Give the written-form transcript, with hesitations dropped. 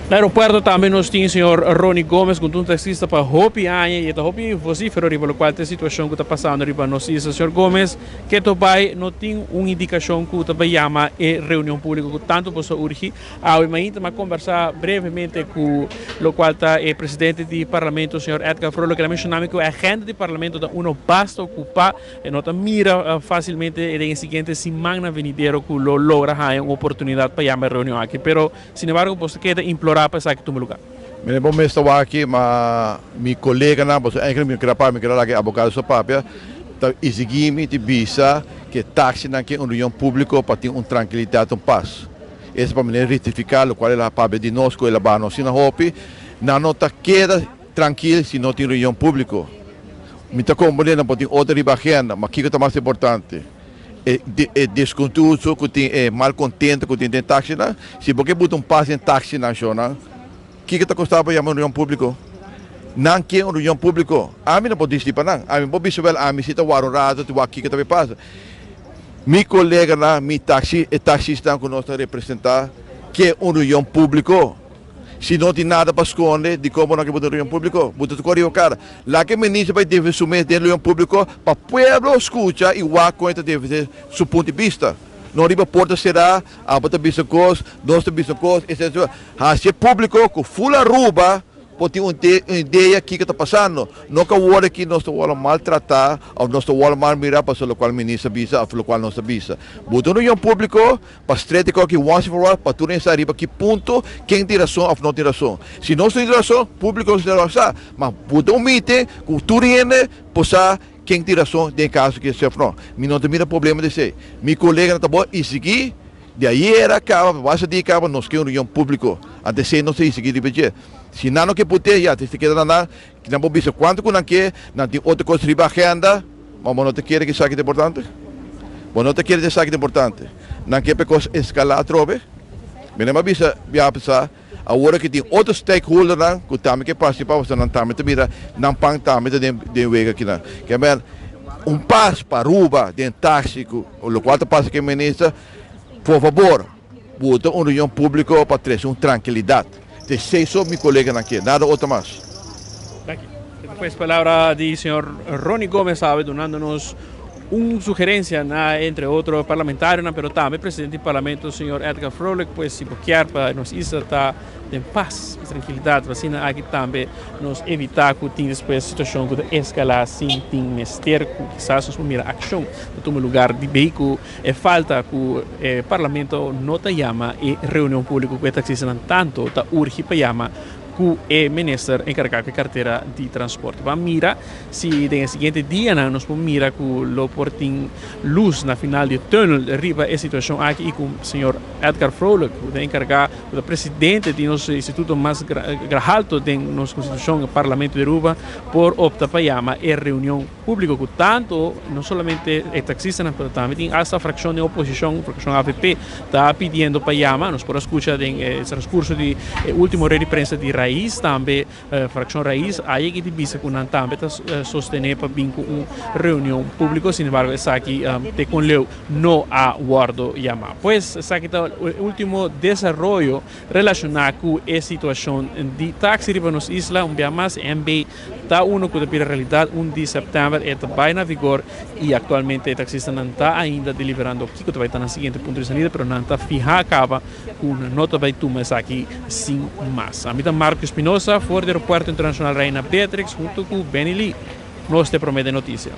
Na aeropuerto tambe nos tin señor Ronnie Gomez, ku ta un taxista pa hopi aña i e ta hopi vocifero riba lokual ta e situashon ku ta pasando riba nos isla. Señor Gomez, keto bai no tin un indikashon ku ta bai yama e reunion públiko ku tantu boso a urgi. Awe mainta mi a kombersá brevemente ku lokual ta e presidente di parlamento, señor Edgar Vrolijk. El a menshoná mi ku e agenda di parlamento ta uno basta okupá. E no ta mira fásilmente den e siguiente simannan venidero ku lo logra haña un oportunidat pa yama e reunion aki. Pero Sin embargo, boso ta keda implorá pa esaki tuma lugá. Mira, bo mes ta wak aki, ma mi koleganan, pasobra eigenlijk mi no keda papia, mi keda laga e abogado so papia, ta exigí mi di bisa ku e taxinan ke un reunion públiko pa tin un trankilidat, un pas. Esei pa manera rectifiká lokual el a papia di nos ku el a baha nos asina hopi. Nan no ta keda trankil si no tin reunion públiko. Mi ta komprendé nan por tin otro riba agenda, ma kiko ta mas importante? E e deskontuso ku tin e malkontento ku tin den taxinan, si bo ke buta un pas den taxinan shownan, kiko ta kosta bo yama un reunion públiko? Nan ke un reunion públiko, ami no por disidi pa nan, ami por bisa wèl ami si ta wara un rato ti wak kiko ta bay pasa. Mi koleganan, mi taxi, e taxistanan ku nos ta representá ke un reunion públiko. Si no tin nada pa skonde, dikon bo no ke buta un reunion públiko? Buta tur kos riba kara. Laga e minister bai defende su mes den reunion públiko pa pueblo skucha i wak kon e ta defende su punto di bista. No riba porta será, abo ta bisa kos, nos ta bisa kos, etcetera. Hasi e públiko ku ful Aruba por tin un idea kiko ta pasando. No ku awor aki nos ta wòrdu maltratá òf nos ta wòrdu mal mirá pasobra lokual minister a bisa òf lokual nos ta bisa. Buta un reunion públiko Pa strete ku aki once and for all pa tur hende sa riba ki punto ken tin rason of no tin rason. Si nos tin rason, publico nos tin rason sa, ma buta un meeting ku tur hende por sa ken tin rason den e kaso aki si of no. Mi no ta mira problema di esei. Mi koleganan ta bo i sigui di ayera kaba pa basta dia kaba nos ke un reunion publico. Anto esei nos ta isigí riba dje. Si nan no ke put'é ya ta keda na nan, nan por bisa kuantu ku nan ke, nan tin otro kos riba agenda. Ma bo no ta kere ku esaki ta importante? Bo no ta kere ku esaki ta importante? Nan ke pa e kos eskalá atrobe? Mi no a bisa bia pasa, awor aki tin otro stakeholdernan ku tambe ke partisipá pasobra nan tambe ta mira nan pan tambe ta den den wega akinan. Ke men un pas pa Aruba den taxi ku lokual ta pasa ku e minister, por fabor buta un reunion públiko pa trese un trankilidat. Ta esei so mi koleganan ke, nada otro mas. Danki. Pues palabra di señor Ronnie Gomez awe dunando nos un sugerencia na entre otro parlamentarionan pero tambe presidente di parlamento señor Edgar Vrolijk pues si bo kier pa nos isla ta den paz y tranquilidad asina aki tambe nos evita cu tin despues situacion cu ta escala sin tin mester cu kisas nos por mira accion ta tuma lugar di bay cu E falta cu e Parlamento no ta yama e reunion publico cu e taxistanan tanto ta urgi pa yama cu e minister encarga cu e cartera di transporte. Ban mira si den e siguiente dianan nos por mira cu lo por tin luz na final di e tunnel riba e situacion aki y cu señor Edgar Vrolijk cu ta encarga cu ta presidente di nos instituto mas halto den nos constitucion, e Parlamento di Aruba, por opta pa yama e reunion. Públiko ku tantu no solamente e taksistanan pero tambe tin asta frakshon den oposishon, frakshon avp, ta pidiendo pa yama. Nos por a skucha den e transkurso di e último rueda di prensa di Raiz tambe frakshon Raiz a yega di bisa ku nan tambe ta sostené pa bin ku un reunion públiko, sin embargo esaki te kon leu no a wòrdu yamá. Pues esaki ta e último desaroyo relashoná ku e situashon di taksi riba nos isla. Un bia mas MB Ta uno cu ta bira realidad un di september e ta bay na vigor y actualmente e taxistanan ta ainda deliberando kico ta bay ta nan siguiente punto di salida pero nan ta fiha caba cu nan no ta bay tuma esaki sin mas. Ami ta Marco Espinosa for di Aeropuerto Internacional Reina Beatrix hunto cu Benny Lee. Nos te prome den noticia.